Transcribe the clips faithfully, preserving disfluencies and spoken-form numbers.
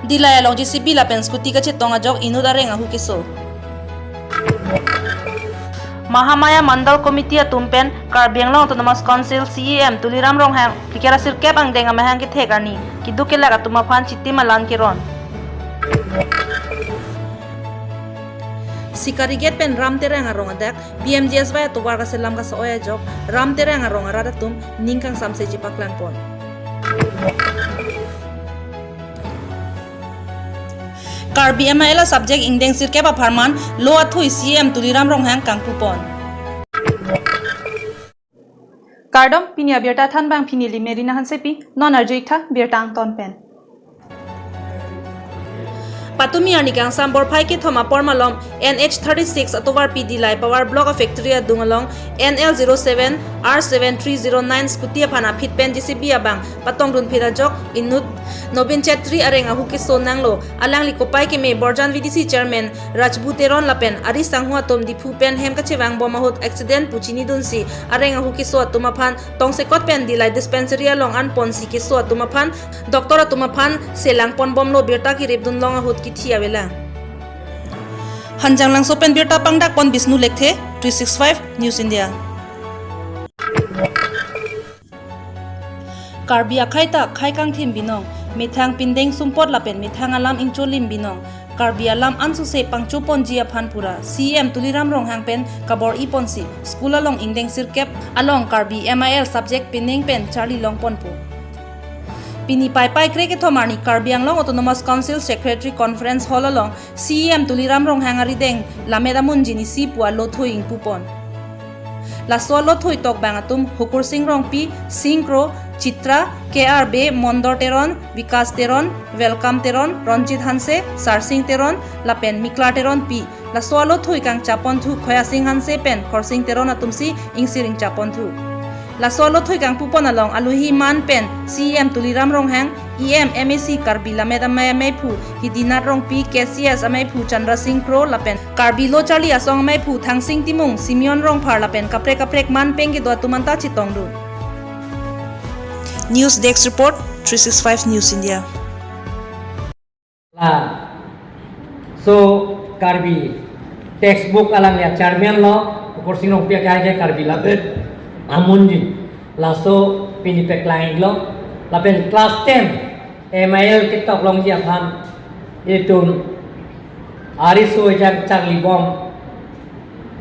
Dillai along J C B lapen scooty kachetong ajok inut areng ahu keso. Mahamaya Mandal Committee atum pen Karbi Anglong Autonomous Council C E M Tuliram Ronghang phlikra sirkep angdeng amahang kethek arni keduk kelak atum aphan chitim alan keron. Sikarigat pen Ram Terang arong adak P M G S Y atovar kaselam kaso-oi ajok Ram Terang arong arat atum ning kangsamse chepaklangpon. Karbi M I L a-subject ingdeng sirkep apharman lo athui C E M Tuliram Ronghang kangpupon. Kardom, pini abirta thanbang pini neli Merina Hansepi, non arju-ik tha birta angton pen. Patumi arni kangsam borphai kethom apor malom N H thirty-six atovarpi Dillai Power Block a-factory adung along N L zero seven R seven three zero nine scooty aphan aphit pen J C B abang patongdunphit ajok inut Nobin Chetri areng ahu keso nanglo. Alangli kopai keme Borjan V D C chairman Rajbu Teron lapen ari sangho atum Diphu pen hem kachevangbom ahut accident pu chinidunsi areng ahu keso atum aphan tongsekot pen Dillai dispensary along anponsi keso atum aphan doctor atum aphan selangponbomlo, birta kiripdun long ahut kithi avelang. Hanjanglangso pen birta pangdakpon Bisnu Lekthe, three six five News India. Karbi akhei ta khei kangthim binong, methang pindeng sumpot lapen methang alam ingcholim binong. Karbi alam ansose pangchoponji aphan pura C E M Tuliram Ronghang pen kabor-iponsi school along ingdeng sirkep along Karbi M I L subject penang pen charli longponpo. Pini Paipai kre kethom arni Karbi Anglong Autonomous Council Secretary Conference Hall along C E M Tuliram Ronghang arideng lammet amunjin isi pu alo thui ingpupon. Laso alo thui tokbang atum Hukursing Rongpi, Sing Kro, Chitra, K R Bey, Mondor Teron, Vikas Teron, Welcome Teron, Ronjit Hanse, Sarsing Teron lapen Miklar Teronpi. Laso alo thui kangchaponthu Khoyasing Hanse pen Khorsing Teron atumsi ingsir ingchaponthu. Laso alo thui kangpupon along aluhi man pen C E M Tuliram Ronghang, E M, M A C Karbi Lammet Amei ameiphu Hidinath Rongpi, K C S ameiphu Chandra Sing Kro lapen Karbi Lo Charli Asong ameiphu Thangsing Timung, Simeon Rongphar lapen kaprek kaprek man peng kedo atum anta chetongdun. News Desk Report, three six five News India. Laso Karbi textbook alangli a-chairman lo, Hukursing Rongpi akhei ke Karbi Lammet amunjin. Laso pini paklang-iklo, lapen class ten M I L ketok longji aphan itum ariso ejang charlibom,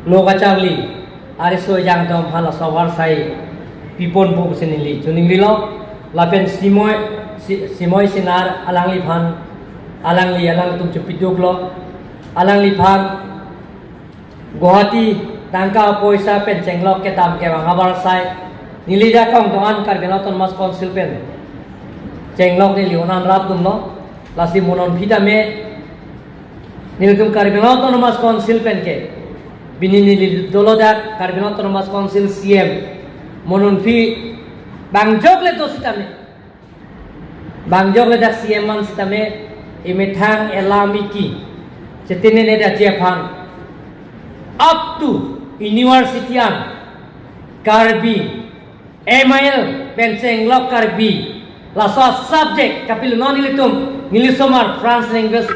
lo kacharli, ariso ejang atum aphan laso avarsai piponpo pusi neli choningrilo, lapen Simoi, Si-, Simoi Sinar alangliphan, alangli alangtum chepiduklo, alangliphan Guwahati tangka poisa pen chenglok kedam kevang avarsai, neli jakong doan Karbi Anglong Autonomous Council pen chenglok neli onan rapdunlo, lasi mo non aphi tame nelitum Karbi Anglong Autonomous Council pen ke, pini neli dolo dak Karbi Anglong Autonomous Council C E M, mo non aphi bang jokle do sitame, bang jokle dak C E M man sitame, emethang elam eki chetine ne daji aphan up to university an Karbi M I L pen chenglok Karbi laso subject kapilo non nelitum, neli osomar French language.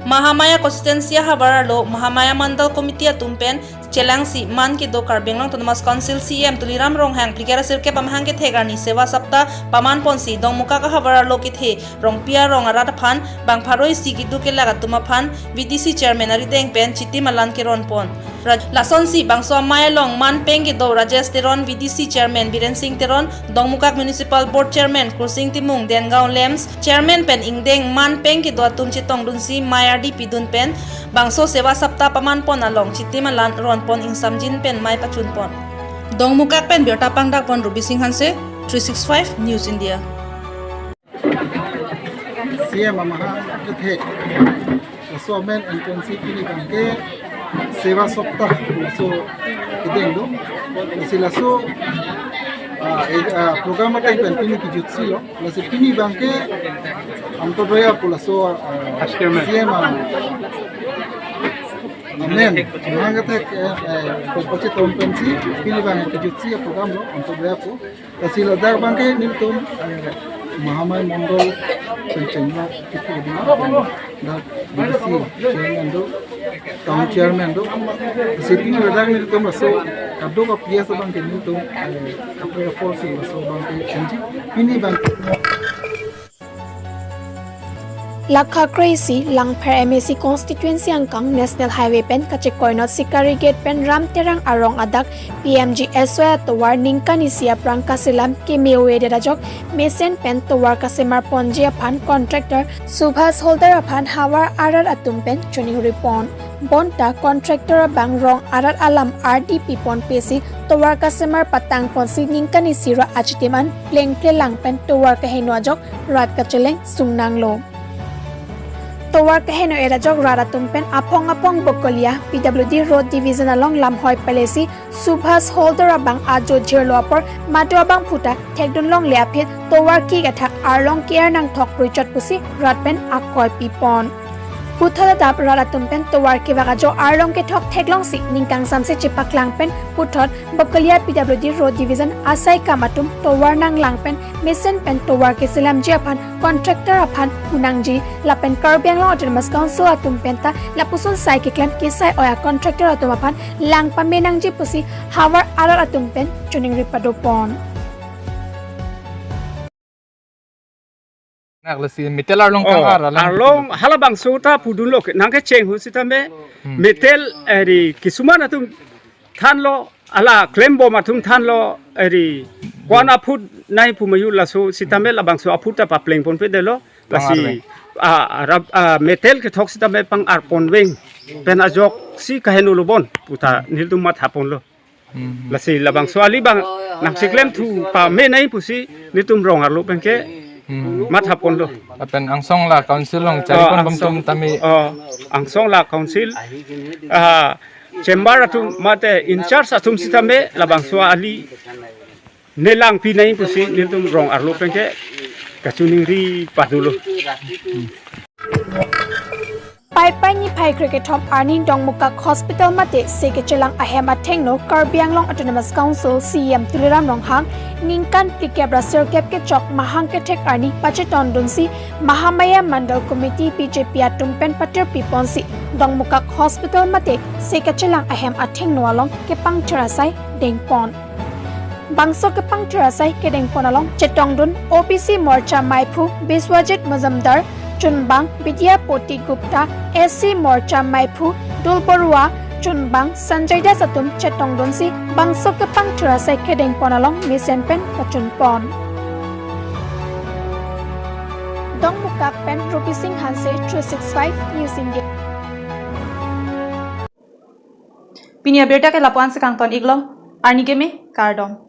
Mahamaya constituency ahavar arlo Mahamaya Mandal Committee atum pen chelangsi man kedo Karbi Anglong Autonomous Council C E M Tuliram Ronghang phlikra sirkep amahang kethek arni Seva Saptah pamanponsi Dongmukak ahavar arlo kethe Rongpi arong arat aphan bang pharo isi keduk kelak atum aphan V D C chairman arideng pen chitim alan keronpon. Raj-, lasonsi bangso amei along man peng kedo Rajesh Teron, V D C chairman Biren Sing Teron, Dongmukak Municipal Board chairman Kursing Timung, Dengaon LAMPS chairman pen ingdeng man peng kedo atum chetongdunsi mei ardi pidun pen bangso Seva Saptah pamanpon along chitim alan ronpon, ingsamjin pen mei pachunpon. Dongmukak pen birta pangdakpon Ruby Sing Hanse, three six five News India. C E M amahang kethek laso amen anpensi pini abangke Seva Saptah laso kedeng do. Lasi laso, ah, eh, ah, program ateng pen pini kejutsilo. Lasi pini abangke Antyodaya pu laso, ah, vice chairman, C E M a-, amen amahang kethek, eh, eh, pachetompon pensi pini abangke kejutsi a-program lo Antyodaya pu. Lasi ladak abangke nelitum, eh, Mahamaya Mandal Cheng cheng lo, kipu di, dak B D C chairman do, town chairman do. Sipin redak nelitum laso kadokave abang ke nelitum, eh, apre apor si laso abang ke chengji. Pini abang Lakha kre-isi Langpher M A C constituency angkang National Highway pen kachekoinot Sikari Gate pen Ram Terang arong adak P M G S Y atovar ningkan isi aphrang kaselam keme-o-edet ajok mesen pen tovar kasemar ponji aphan contractor Subhas Halder aphan havar arat atum pen choningri pon. Bonta contractor abang rong arat alam ardi pi ponpe si tovar kasemar patang ponsi ningkan isi ra achitim an plengple lang pen tovar kaheno ajok rat kacheleng sungnang lo. Tovar kaheno-et ajok rat atum pen aphong aphong Bokolia P W D Road Division along lamhoi palesi Subhas Halder abang ajo jir lo apor madu abang phuta thekdun longle aphi tovar kik athak arlong ke-er nangthok pruichot pusi rat pen akoi pi pon. Puthot adap rat atum pen tovar kevak ajo arlong kethok theklongsi ningkang samse chepaklang pen puthot Bokolia P W D Road Division asai kam atum tovar nanglang pen mesen pen tovar keselamji aphan contractor aphan pu nangji lapen Karbi Anglong Autonomous Council atum penta lapuson sai keklem kesai oi a contractor atum aphan lang pame nangji pusi havar arat atum pen choningri pado pon. Nak lasi metal arlong kang Oh, ar alang. Arlong halabangso ta pudun lo ke, nangkecheng hu sitame Hmm. metal eri kisuman atum thanlo, ala klembom atum thanlo, eri ko-an aphut nai pu ma-u laso sitame labangso aphut ta papleng ponpe detlo, lasi Pang-ar veng. ah, rab-, ah, metal kethok sitame pang-ar pon veng pen ajok si kaheno lo bon puta nelitum matha ponlo. Hmm. Lasi labangso ali abang nangcheklem thu pame nai pusi nelitum rong arlo pen ke Hmm. matha ponlo. Lapen angsong la council along Oh, chari pon bom angsong, tum tame. Oh, angsong la council, ah, chamber atum mate in charge atum sitame labangso ali nelang pi nai pusi nelitum rong arlo pen ke kachoningri padulo. Paipai niphai krekethom arni Dongmukak Hospital mate se kechelang ahem athengno Karbi Anglong Autonomous Council C E M Tuliram Ronghang ningkan phlikep ra sirkep kechok mahang kethek arni pachetong dunsi Mahamaya Mandal Committee B J P atum pen patir pi ponsi Dongmukak Hospital mate se kechelang ahem athengno along kepangthir asai dengpon. Bangso kepangthir asai kedengpon along chetongdun O B C Morcha maiphu Biswajit Majumdar, chunbang Vidyapati Gupta, S C Morcha maiphu Dul Baruah, chunbang Sanjay Das atum chetongdunsi bangso kepangthir asai kedengpon along mesen pen pachunpon. Dongmukak pen Rupi Singh Hanse, three six five News India. Pini abirta ke lapu-an si kangton iklo, arni keme, kardom.